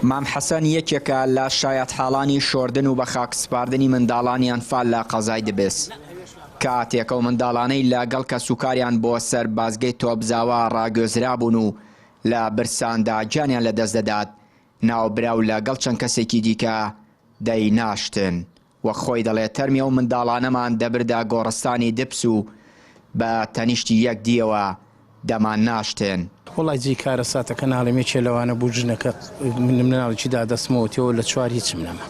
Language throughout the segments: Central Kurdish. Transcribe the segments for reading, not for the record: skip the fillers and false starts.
مام حەسەن یەکێکە لە شایەتحاڵانی شۆردن و بەخاکسپاردنی منداڵانی ئەنفال لە قەزای دبس. کاتێک ئەو منداڵانەی لە گەڵ کەسوکاریان بۆ سەربازگەی تۆپزاوا ڕاگوێزرابوون و لە برساندا گیانیان لەدەست دەدات، ناوبراو لە گەڵ چەند کەسێکی دیکە دەیناشتن. وەک خۆی دەڵێت تەرمی ئەو منداڵانەمان دەبردە گۆڕستانی دپس و بە تەنیشتی یەکدییەوە دەمانناشتن. وەڵای جێی کارەساتەکە ناڵێم یەکێ لەوانە بوو ژنەکە مناڵێکی دا دەستمەوە وتیەوە لە چوار هیچم نەما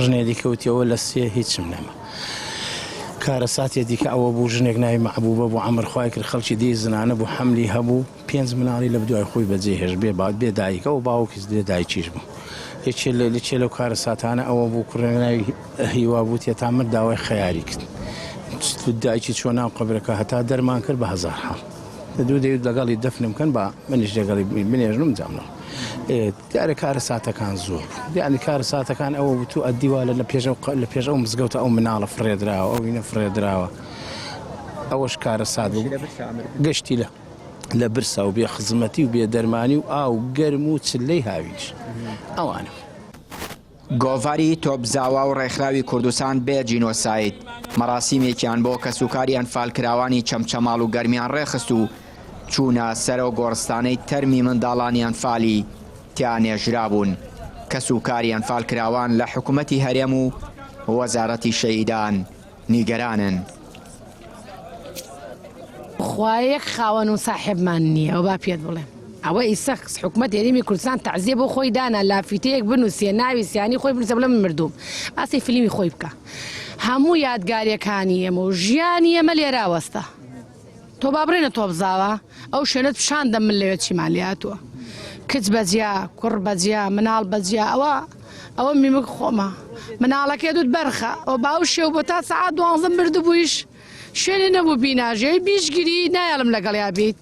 ژنێ دیکە وتیەوە لە سێ هیچم نەما کارەساتێ دیکە ئەوە بوو ژنێک ناوی مەحبوبە بوو عەمر خوای کرد خەڵکی دێی زنانە بوو حەملی هەبوو پێنج مناڵی لە دوای خۆی بەجێ هێشت بێ با بێ دایک ئەو باوکیش بێ دایکیش بوو یەکێ لە یەکێ لەو کارەساتانە ئەوە بوو کوڕێک ناوی هیوا بوو تێ تا مرد داوای خەیاری کرد دایکی چووە ناو قەبرەکە هەتا دەرمان کرد بە هەزار حاڵ دوو دەیوت لەگەڵی دەفنم کەن با منیش لەگەڵی بنێژنم جامڵ دیارە کارەساتەکان زۆر بوو یعنی کارەساتەکان ئەوە بوو تو ئەدی وا لە پێش ئەو لە پێش ئەو مزگەوتە ئەو مناڵە فڕێدراوە ئەو وینە فڕێدراوە ئەوەش کارەسات بوو گەشتی لە لە برسا و بێ خزمەتی و بێ دەرمانی و ئاو گەرم و چلەی هاوینش ئەوانە. گۆڤاری تۆپزاوا و ڕێکخراوی کوردستان بێ جینۆساید مەراسیمێکیان بۆ کەسوکاری ئەنفالکراوانی چەمچەماڵ و گەرمیان ڕێکخست و چوونە سەر ئەو گۆڕستانەی تەرمی منداڵانی ئەنفالی تیا نێژرابوون. کەسوکاری ئەنفالکراوان لە حکومەتی هەرێم و وەزارەتی شەهیدان نیگەرانن. خوا یەک خاوەن و ساحێبمان نییە ئەوە با پێت بڵێم ئەوە ئیسە حکومەت هەرێمی کوردستان تەعزیە بۆ خۆی دانا لافیتەیەک بنووسێ ناوی سیانی خۆی بنووسێ بڵێ من مردووم باسی فلیمی خۆی بکە هەموو یادگاریەکانی ئێمە و ژیانی ئێمە لێرا وەستا تۆ با بڕێنە تۆپزاوە ئەو شوێنەت پیشان دەم من لەوێ چیمان لێ هاتووە کچ بەجیا کوڕ بەجیا مناڵ بەجیا ئەوە ئەوە میمک خۆمە مناڵەکەی دوت بەرخە ئەو باوشێ و بۆ تا سەعات دوانزە مردبوویش شوێنێ نەبوو بیناژێ بیشگری نایەڵم لەگەڵیا بیت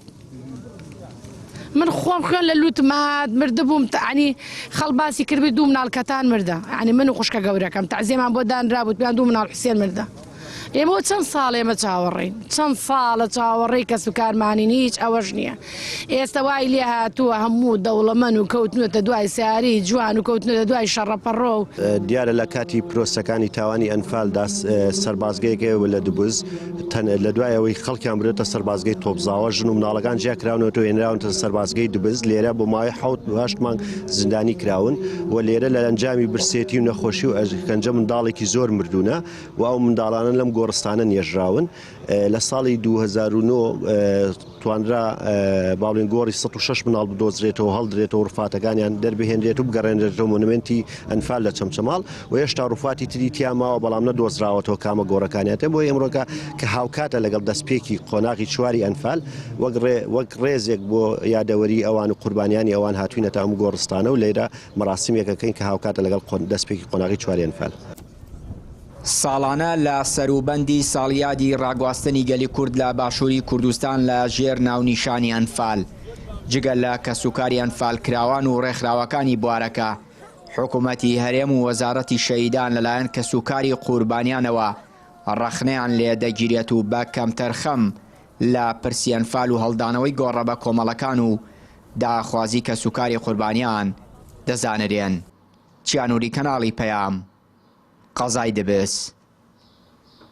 من خۆم خوێن لە لوتم هات مردبووم عنی خەڵ باسی کردبووی دوو مناڵ کەتان مردە عنی من و خوشکە گەورەکەم تەعزیەمان بۆ دانرابوو پێیان دوو مناڵ حوسێن مردە ئێمە چەند ساڵ ئێمە چاوەڕێین چەند ساڵە چاوەڕێی کەس و کارمانین هیچ ئەوەش نییە ئێستا وای لێ هاتووە هەموو دەوڵەمەن و کەوتنەتە دوای سیاری جوان و کەوتنەتە دوای شەڕەپەڕۆ و دیارە لە کاتی پرۆسەکانی تاوانی ئەنفالدا سەربازگەیەک هەیە لە دوبز لە دوای ئەوەی خەڵکیان برێتە سەربازگەی تۆپزاوە ژن و مناڵەکان جیا کراونەوە هێنراونەتە سەربازگەی دوبز لێرە بۆ ماوەی حەوت هەشت مانگ زیندانی کراون و لێرە لە ئەنجامی برسێتی و نەخۆشی و ئەشکەنجە منداڵێکی زۆر مردوونە و ئەو منداڵانە لەم گۆڕستانە نێژراون. لە ساڵی 2009 توانرا باڵێن گۆڕی 106 مناڵ بدۆزرێتەوە هەڵدرێتەوە ڕفاتەکانیان دەربهێنرێت و بگەڕێنرێتەوە مۆنمنتی ئەنفال لە چەمچەماڵ و هێشتا ڕفاتی تری تیا ماوە بەڵام نەدۆزراوەتەوە کامە گۆڕەکانیان بۆ ئێمڕۆکە کە هاوکاتە لەگەڵ دەستپێکی قۆناغی چواری ئەنفال وەک ڕێ وەک ڕێزێک بۆ یادەوەری ئەوان و قوربانیانی ئەوان هاتوینەتە ئەم گۆڕستانە و لێرە مەراسیمێکەکەین کە هاوکاتە لەگەڵ دەستپێکی قۆناغی چواری ئەنفال. ساڵانە لە سەروبەندی ساڵیادی ڕاگواستنی گەلی کورد لە باشووری کوردستان لە ژێر ناونیشانی ئەنفال، جگە لە کەسوکاری ئەنفالکراوان و ڕێکخراوەکانی بوارەکە، حکومەتی هەرێم و وەزارەتی شەهیدان لەلایەن کەسوکاری قوربانیانەوە ڕەخنەیان لێ دەگیرێت و بە کەمتەرخەم لە پرسی ئەنفال و هەڵدانەوەی گۆڕە بەکۆمەڵەکان و داخوازی کەسوکاری قوربانیان دەزانرێن. چیانوری کەناڵی پەیام. قەزای دبس.